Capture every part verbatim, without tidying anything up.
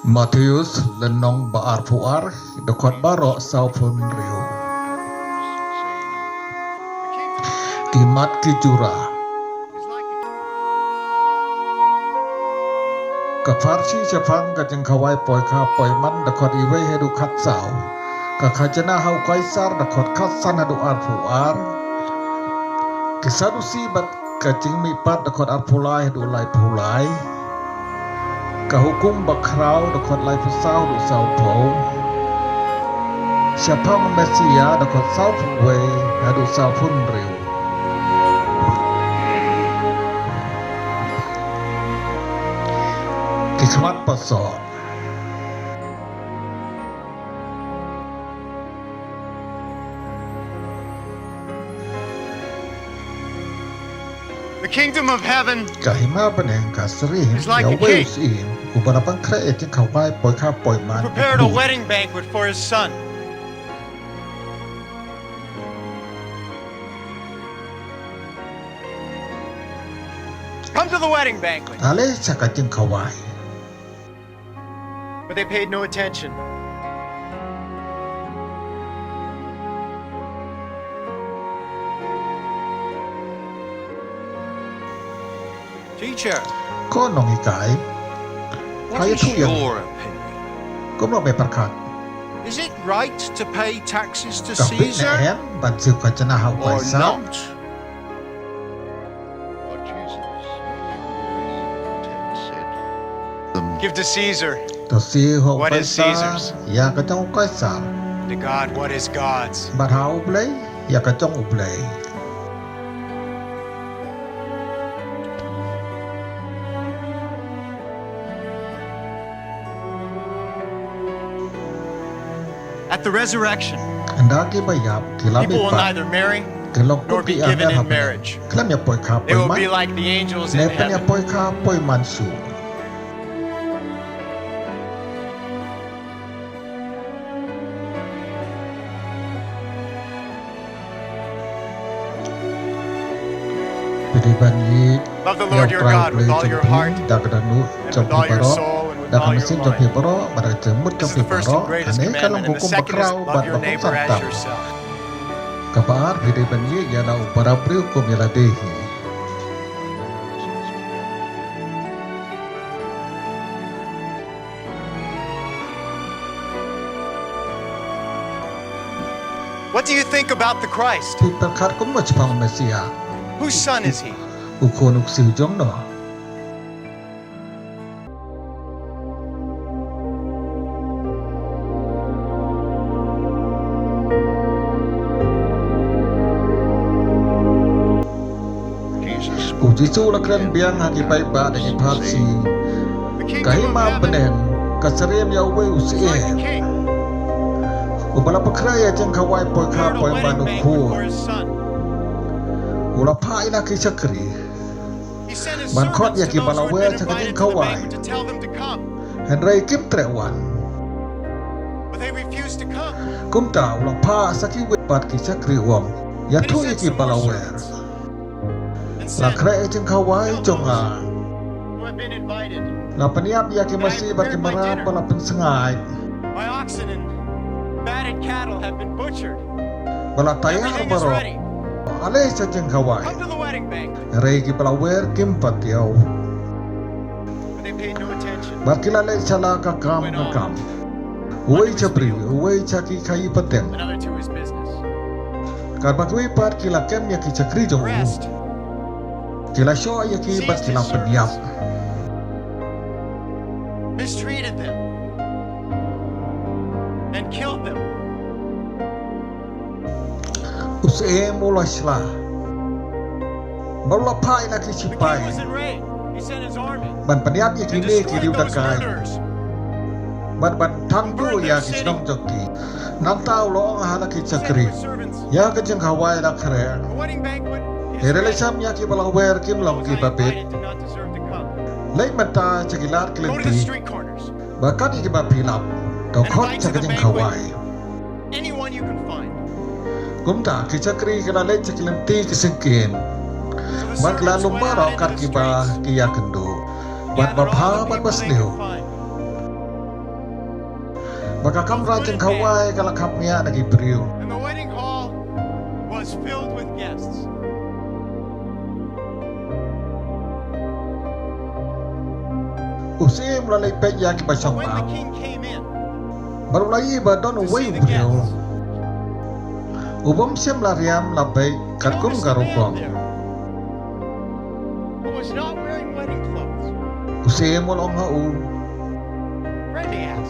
Mathaios lynnong ba arphew ar, dkhot baroh sawphew hynriew. Ki mat ki jura. Ka pharshi shaphang ka jingkhawai poikha poiman, dkhot iwei haduh khatsaw. Ka khajna ha u Kaisar, dkhot khatsan haduh arphew ar. Ki Sadusi bad ka jingmihpat, dkhot arphew lai haduh laiphew lai. Ka hukum bakhraw, dkhot laiphew saw haduh sawphew. Shaphang Messiah, dkhot sawphew wei haduh sawphew hynriew. Ki khmat pasoh. The kingdom of heaven. Ka hima bneng ka syriem, is like a ïa uwei u king syiem uba la pynkhreh ïa ka jingkhawai poikha poiman, who prepared a wedding banquet for his son. Come to the wedding banquet. Ale sha ka jingkhawai. But they paid no attention. Teacher, ko nonghikai, what is your opinion? Kumno me pyrkhat? Is it right to pay taxes to Caesar? Ka bit ne em ban siew khajna ha u Kaisar? Or not? Give to Caesar what is Caesar's. Ïa ka jong u Kaisar. To God what is God's. Bad ha u Blei, ïa ka jong u Blei. At the resurrection, ynda ki ba ïap ki la mihpat, ki long kum ki ïa mer ha bneng. Ki la mih poikha poiman, ne pynïap poikha poiman shuh. Phi dei ban ïeit ïa U Trai U Blei jong phi da ka dohnud jong phi baroh, da ka mynsiem jong phi baroh, bad da ka jingmut jong phi baroh. Kane ka long ka hukum bakhraw bad ba kongsan tam. Kaba ar, phi dei ban ïeit ïa la u para briew kum ïa lade hi. What do you think about the Christ? Phi pyrkhat kumno shaphang u Messiah? Whose son is he? U khun u ksiew jong no? U Jisu u la kren biang ha ki paidbah da ki pharshi. Ka hima bneng ka syriem ïa uwei u syiem uba la pynkhreh ïa ka jingkhawai poikha poiman, u khun. U la phah ïa la ki shakri ban khot ïa ki ba la wer sha ka jingkhawai. Hynrei kim treh wan. Kumta u la phah sa kiwei pat ki shakri, u ong, ïathuh ïa ki ba la wer. La khreh ïa ka jingkhawai jong nga. La pynïap ïa ki masi bad ki mrad ba la pynsngaid. Ba la taiar baroh. Ale sha jingkhawai. Hynrei ki ba la wer kim pat ïoh. Bad ki la leit sha la ka kam ka kam. Uwei sha briew, uwei sha ki khaïi pateng. Katba kiwei pat ki la kem ïa ki shakri jong u. Ki la shoh ïa ki bad ki la pynïap. U syiem u la shla bad u la phah ïa la ki shipai ban pynïap ïa kine ki riew dakai bad ban thang duh ïa ki shnong jong ki. Nangta u la ong ha la ki shakri, ïa ka jingkhawai la khreh. Hynrei leit shim ïa ki ba la wer, kim long ki ba bit. Leit mynta sha ki lad ki lynti. Ba kat ïa ki ba phi lap, to khot sha ka jingkhawai. Kumta ki shakri ki la leit sha ki lynti ki syngkien. Bad ki la lum baroh kat ki ba ki ïakynduh. Bad ba bha bad ba sniew. Ba ka kamra jingkhawai ka la khapngiah da ki briew. And the wedding hall was filled with guests. U syiem u la leit peit ïa kiba shong bam. Bad u la ïohi ba don uwei u briew u bym shym la riam la beit katkum ka rukom. U syiem u la ong ha u,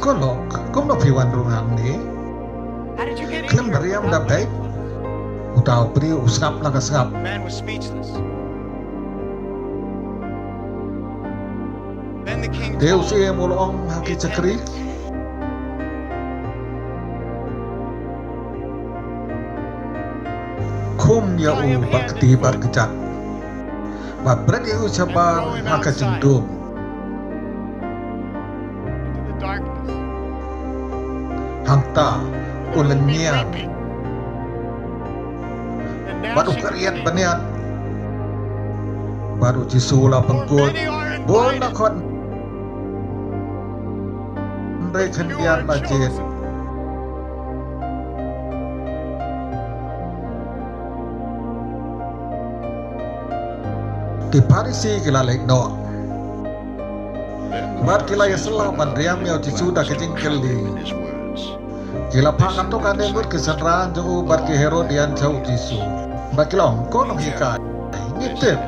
ko lok, kumno phi wan rung hangne khlem ba riam da beit? Uta u briew u sngap la ka sngap. Te u syiem u la ong ha ki shakri, khum ïa u bad kti bad kjat, bad bret ïa u shabar ha ka jingdum. Hangta u lynñiar bad u khariat bniat. Bad u Jisu u la pynkut, bun na khot hynrei khyndiat la jied. Ki Pharisi ki la leit noh bad ki la ïasyllok ban riam ïa u Jisu da ka jingkylli. Ki la phah katto katne ngut ki synran jong u bad ki Herodian sha u Jisu bad ki la ong, ko nonghikai, ngi tip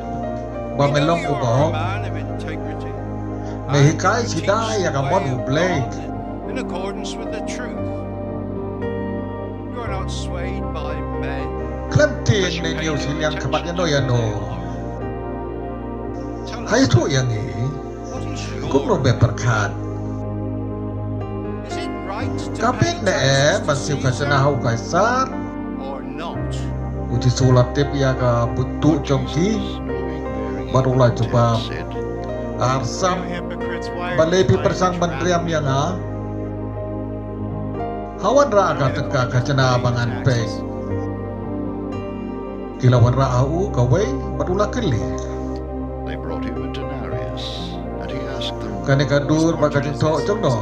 ba me long uba hok. Me hikai shida ïa ka mon U Blei. Khlem tieng ne ñiew shiliang khmat ïano ïano. Hai ïathuh ïa ngi, kumno me pyrkhat? Ka bit ne em ban siew khajna ha u Kaisar? U Jisu u la tip ïa ka buit tuh jong ki bad u la jubab, ar sap, balei phi pyrshang ban riam ïa nga? Ha wanrah ka tyngka khajna ba ngan peit. Ki la wanrah ha u kawei bad u la kylli, kane ka dur bad ka jingthoh jong no?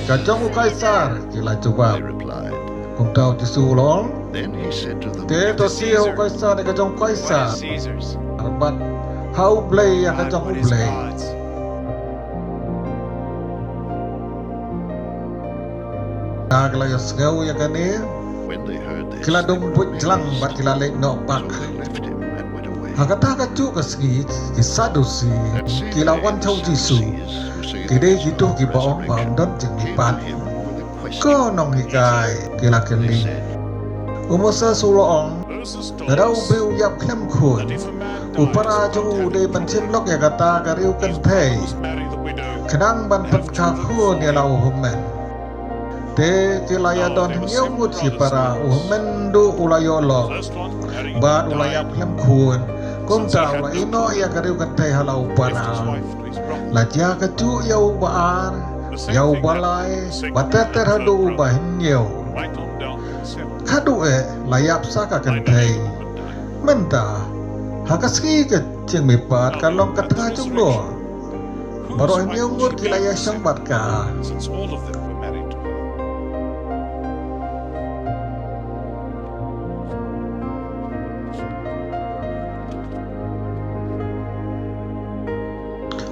Ka jong u Kaisar, ki la jubab. Kumta u Jisu u la ong, te to siew ha u Kaisar ïa ka jong u Kaisar, bad ha U Blei ïa ka jong U Blei. Haba ki la ïohsngew ïa kane, ki la dung buit jlang bad ki la leit noh bak. Ha kata kajuh ka sngi ki Sadusi ki la wan sha u Jisu, ki dei kito kiba ong ba ym don jingmihpat. Ko nonghikai, ki la kylli, u Moses u la ong, lada u briew u ïap khlem khun, u para jong u u dei ban shim lok ïa kata ka riew kynthei khnang ban pynkha khun ïa la u hynmen. Te ki la ïadon hynñiew ngut shipara, u hynmen duh u la ïoh lok bad u la ïap khlem khun. Kumta u la ïehnoh ïa ka riew kynthei ha la u para. La jia kajuh ïa uba ar, ïa uba lai, bad ter ter haduh uba hynñiew. Haduh eh la ïap sa ka kynthei. Mynta ha ka sngi ka jingmihpat ka long ka tnga jong no? Baroh hynñiew ngut ki la ïashong bad ka.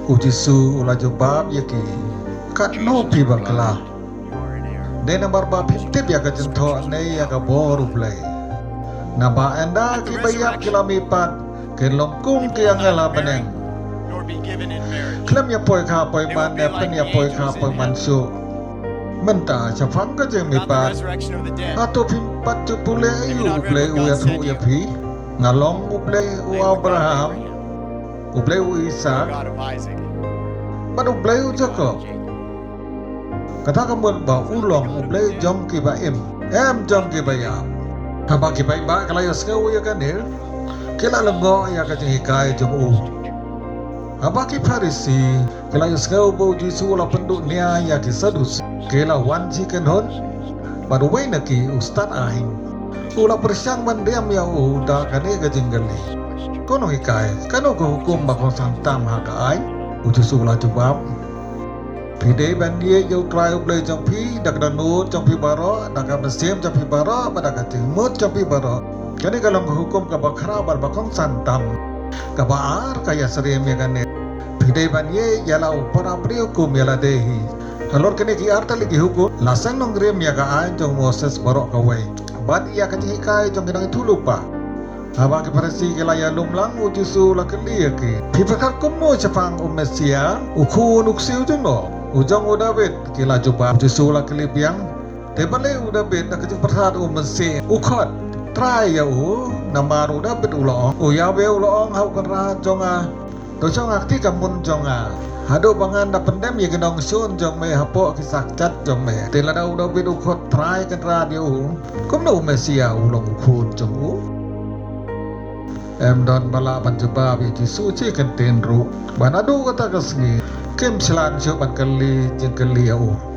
U Jisu u la jubab ïa ki, katno phi bakla. Dei namar ba phim tip ïa ka jingthoh ne ïa ka bor U Blei. Naba ynda kiba ïap ki la mihpat, kin long kum ki angel ha bneng. Khlem ïa poi kha poi man ne pynïa poi kha poi man shuh. Mynta shaphang ka jingmihpat, hato phim pat ju pule aïu U Blei u ïathuh ïa phi? Nga long U Blei u Abraham, U Blei u Isaak, bad U Blei u Jakob. Kata ka mut ba u long U Blei jong kiba im, em jong kiba ïap. Haba ki paidbah ki la ïohsngew ïa kane, ki la lyngngoh ïa ka jinghikai jong u. Haba ki Pharisi ki la ïohsngew ba u Jisu u la pynduh nia ïa ki Sadusi, ki la wan shi kynhun. Bad uwei na ki u stad aiñ u la pyrshang ban riam ïa u da kane ka jingkylli, ko nonghikai, kano ka hukum ba kongsan tam ha ka aiñ? U Jisu u la jubab, Phi dei ban ïeit ïa U Trai U Blei jong phi da ka dohnud jong phi baroh, da ka mynsiem jong phi baroh, bad da ka jingmut jong phi baroh. Kane ka long ka hukum kaba khraw bad ba kongsan tam, kaba ar ka ïasyriem ïa kane: Phi dei ban ïeit ïa la u para briew kum ïa lade hi. Halor kine ki ar tylli ki hukum la seng nongrim ïa ka aiñ jong u Moses baroh kawei, bad ïa ka jinghikai jong ki nongïathuhlypa. Haba ki Pharisi ki la ïalum lang, U Jisu u la kylli ïa ki: Phi pyrkhat kumno shaphang u Messiah, u khun u ksiew jong no, u jong u Dabid? Ki la jubab. U Jisu u la kylli biang: Te balei u Dabid da ka jingpyrkhat u mynsiem u khot Trai ïa u? Namar u Dabid u la ong, u Ïahwe u la ong ha u Kynrad jong nga: To shong ha kti kamon jong nga, haduh ba ngan da pyndem ïa ki nongshun jong me hapoh ki sahkjat jong me. Te lada u Dabid u khot Trai Kynrad ïa u, kumno u Messiah u long u khun jong u? Em don ba lah ban jubab ïa U Jisu shi kyntien ruh, ba naduh kata ka sngi kim shlan shuh ban kylli jingkylli ïa u.